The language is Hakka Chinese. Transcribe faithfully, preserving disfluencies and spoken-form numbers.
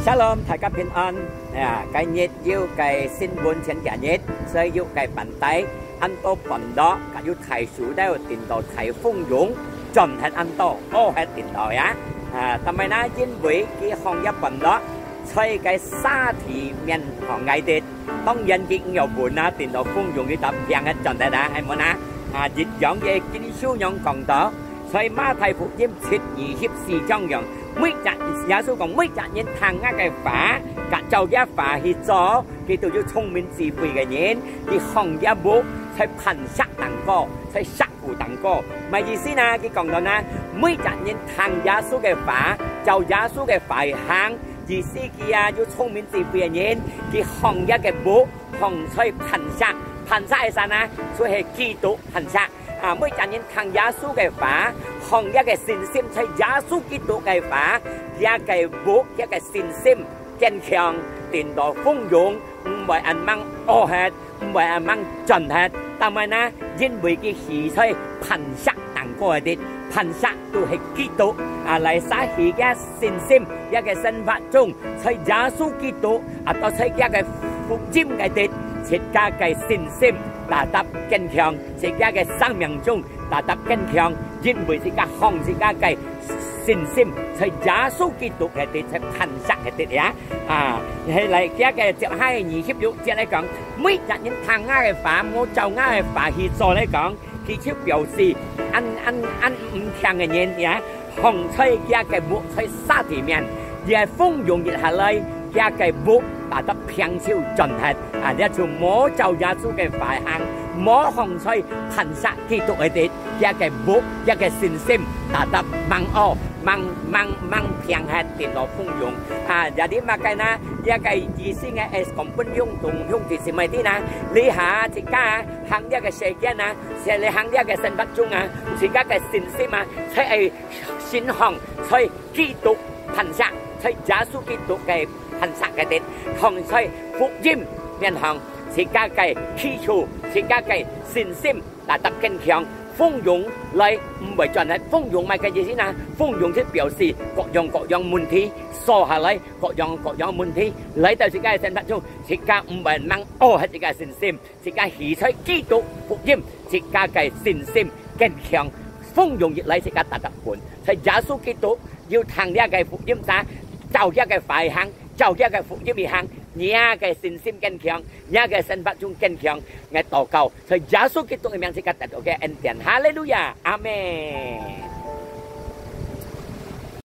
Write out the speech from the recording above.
Shalom，大家平安。啊，該日有个新聞前幾日，所以有个板帶，恁多bandok，還有大樹頭頂到大風湧，轉忒恁多，屙忒頂到呀。啊，但係呢，因為佢放這bandok，在該沙地面項个地，當然佢有穩啊，頂到風湧佢就平忒轉忒啊，係無啊？啊，一樣个經書樣講到， 所以馬太福音七二十四章樣，每隻，耶穌講，每隻人聽𠊎个話，佮照這話去做，佢就有聰明智慧个人，佢放這屋在磐石頂高，在石湖頂高。麼个意思呢？佢講到呢，每隻人聽耶穌个話，照耶穌个話去行，意思佢啊有聰明智慧个人，佢放這个屋，放在磐石，磐石係啥呢？就係基督磐石。 啊，每隻人聽耶穌个話，放這个信心在耶穌基督个話，這个屋，這个信心堅強，頂到風湧，毋會恁樣屙忒，毋會恁樣轉忒。但係呢，因為佢起在磐石頂高个地，磐石就係基督。啊，來沙起个信心，這个生活中，在耶穌基督，啊，到在這个福音个地，自家个信心 tetap堅強，自家个生命中tetap堅強，因為自家放自家个信心在耶穌基督个地，在磐石个地呀。啊，係來，這个接下二十六節來講，每隻人聽𠊎个話，無照𠊎个話去做來講，佢就表示恁，恁，恁毋聽个人呀。 放在佢个屋在沙地面，佢个風湧一下來，佢个屋tetap平就轉忒。啊，這就無照耶穌个話行，無放在磐石基督个地，佢个屋，佢个信心tetap吂屙，吂，吂，吂平忒，頂到風湧。啊，jadi麼个呢？這个意思呢，係講分享同兄弟姊妹知呢，這下自家行這个世間啊，係你行這个生活中啊，自家个信心啊，才會 信仰在基督磐石，在耶穌基督个磐石个地，放在福音面項，自家个基礎，自家个信心tetap堅強。風湧來毋會轉忒，風湧麼个意思呢？風湧就表示各樣各樣問題，掃下來，各樣各樣問題來到自家个生活中，自家毋會吂屙忒自家个信心。 自家起在基督福音，自家个信心堅強，風湧一來自家tetap穩。在耶穌基督有聽這个福音，照佢个話行，照佢个福音去行，若个信心堅強，若个生活中堅強。𠊎禱告，在耶穌基督个名，自家得到个恩典。哈利路亞，阿們。